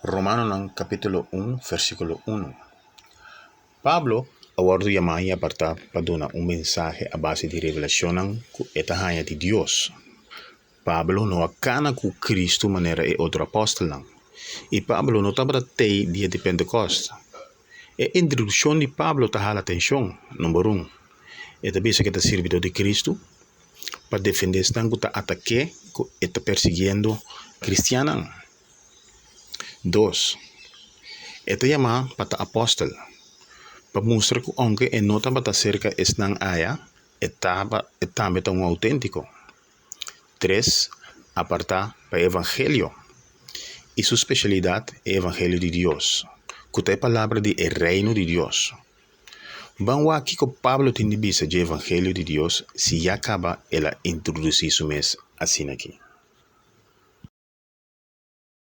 Romanonan kapítulo un versíkulo unu. Pablo a wòrdu yamá i apartá pa duna un mensahe a base di revelashonnan ku e ta haña di Dios. Pablo no a kana ku Kristu manera e otro apòstelnan, i Pablo no tabata tei dia di Pentekòst. E introdukshon di Pablo ta hala atenshon, number un, e ta bisa ku e ta sirbidó di Kristu pa defendé esnan ku ta atak'é ku e ta persiguiendo kristiannan. Dos, e ta yamá pa ta apòstel, pa mustra ku ounke e no tabata serka esnan aya, e taba e tambe ta un outéntiko. Tres, apartá pa e evangelio i su spesialidat e evangelio di Dios, ku ta e palabra di e Reino di Dios. Ban wak kiko Pablo tin di bisa dje evangelio di Dios si ya kaba el a introdusí su mes asin'akí.